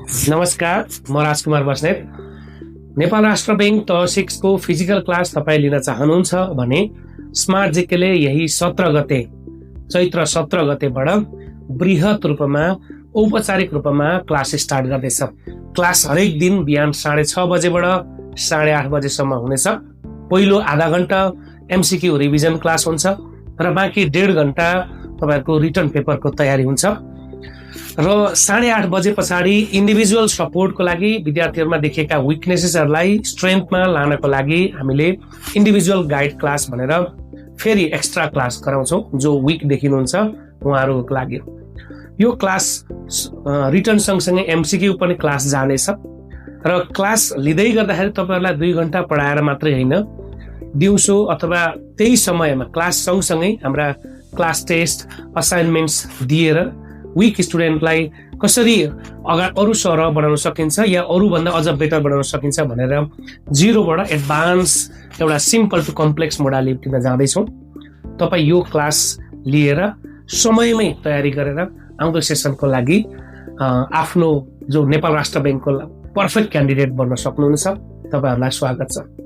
नमस्कार, म राजकुमार बस्नेत। नेपाल राष्ट्र बैंक तह 6 को फिजिकल क्लास तपाईँ लिन चाहनुहुन्छ भने स्मार्ट जीकेले यही 17 गते चैत्र 17 गतेबाट बृहत रूपमा औपचारिक रूपमा क्लास स्टार्ट गर्दैछ। क्लास हरेक दिन बिहान 6:30 बजेबाट 8:30 बजेसम्म हुनेछ। पहिलो आधा घण्टा एमसीक्यू रिभिजन क्लास हुन्छ र बाँकी 1.5 घण्टा तपाईहरुको रिटर्न पेपरको तयारी हुन्छ र 8:30 बजे पछाडि इन्डिभिजुअल सपोर्टको लागि विद्यार्थीहरुमा देखिएका विकनेसेसहरुलाई स्ट्रेन्थमा लानको लागि हामीले इन्डिभिजुअल गाइड क्लास भनेर फेरि एक्स्ट्रा क्लास गराउँछौं जो विक देखिनुहुन्छ उहाँहरुको लागि। यो क्लास रिटर्न सँगसँगै एमसीक्यू पनि क्लास जानेछ र क्लास लिँदै गर्दाखेरि तपाईहरुलाई 2 घण्टा पढाएर मात्रै हैन, दिउँसो अथवा त्यही समयमा क्लास सँगसँगै हाम्रा क्लास टेस्ट असाइनमेन्ट्स दिएर विक स्टुडेन्टलाई कसरी अरु सरह बनाउन सकिन्छ या अरु भन्दा अझ बेटर बनाउन सकिन्छ भनेर 0 बाट एडभान्स एउटा सिम्पल टु कम्प्लेक्स मोडालिटीमा जाँदैछौँ। तपाई यो क्लास लिएर समयमै तयारी गरेर आउँदो सेसनको लागि आफ्नो जो नेपाल राष्ट्र बैंकको पर्फेक्ट क्यान्डिडेट बन्न सक्नुहुन्छ। तपाईहरुलाई स्वागत छ।